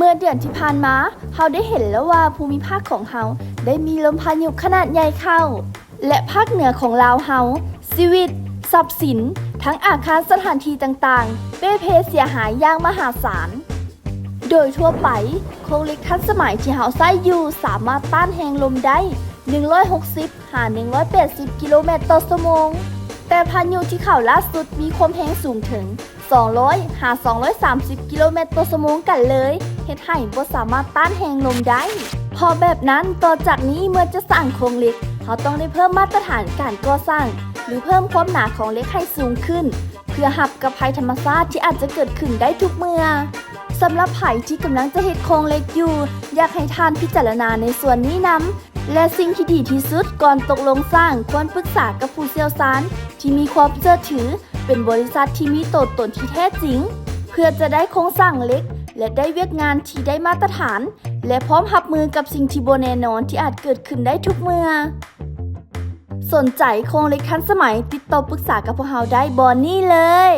ເມື່ອເດືອນທີ່ຜ່ານມາ, ເຮົາໄດ້ເຫັນແລ້ວວ່າພູມິພາກຂອງເຮົາໄດ້ມີລົມພາຍຸຂະໜາດໃຫຍ່ເຂົ້າ ແລະ ພາກເໜືອຂອງລາວເຮົາ, ຊີວິດ, ຊັບສິນ, ທັງອາຄານສະຖານທີ່ຕ່າງໆ ເປ່ເພເສຍຫາຍຢ່າງມະຫາສານ. ໂດຍທົ່ວໄປ, ໂຄງເຫຼັກທັນສະໄໝທີ່ເຮົາໃຊ້ຢູ່ສາມາດຕ້ານແຮງລົມໄດ້ ໜຶ່ງຮ້ອຍຫົກສິບ ຫາ ໜຶ່ງຮ້ອຍແປດສິບ ກິໂລແມັດຕໍ່ຊົ່ວໂມງ, ແຕ່ພາຍຸທີ່ເຂົ້າລ່າສຸດມີຄວາມແຮງສູງເຖິງ ສອງຮ້ອຍ ຫາ ສອງຮ້ອຍສາມສິບ ກິໂລແມັດຕໍ່ຊົ່ວໂມງກັນເລີຍ, ເຮັດໃຫ້ບໍ່ສາມາດຕ້ານແຮງລົມໄດ້. ເພາະແບບນັ້ນ, ຕໍ່ຈາກນີ້ເມື່ອຈະສ້າງໂຄງເຫຼັກ, ເຮົາຕ້ອງໄດ້ເພີ່ມມາດຕະຖານການກໍ່ສ້າງ ຫຼື ເພີ່ມຄວາມໜາຂອງເຫຼັກໃຫ້ສູງຂຶ້ນ, ເພື່ອຮັບກັບໄພທຳມະຊາດທີ່ອາດຈະເກີດຂຶ້ນໄດ້ທຸກເມື່ອ. ສຳລັບໃຜທີ່ກຳລັງຈະເຮັດໂຄງເຫຼັກຢູ່, ຢາກໃຫ້ທ່ານພິຈາລະນາໃນສ່ວນນີ້ນຳ. ແລະ ສິ່ງທີ່ດີທີ່ສຸດກ່ອນຕົກລົງສ້າງ ຄວນປຶກສາກັບຜູ້ຊ່ຽວຊານທີ່ມີຄວາມເຊື່ອຖື, ເປັນບໍລິສັດທີ່ມີຕົວຕົນທີ່ແທ້ຈິງ, ເພື່ອຈະໄດ້ໂຄງສ້າງເຫຼັກ ແລະ ໄດ້ວຽກງານທີ່ໄດ້ມາດຕະຖານ ແລະ ພ້ອມຮັບມືກັບສິ່ງທີ່ບໍ່ແນ່ນອນທີ່ອາດເກີດຂຶ້ນໄດ້ທຸກເມື່ອ. ສົນໃຈໂຄງເຫຼັກທັນສະໄໝ? ຕິດຕໍ່ປຶກສາກັບພວກເຮົາໄດ້ບ່ອນນີ້ເລີຍ.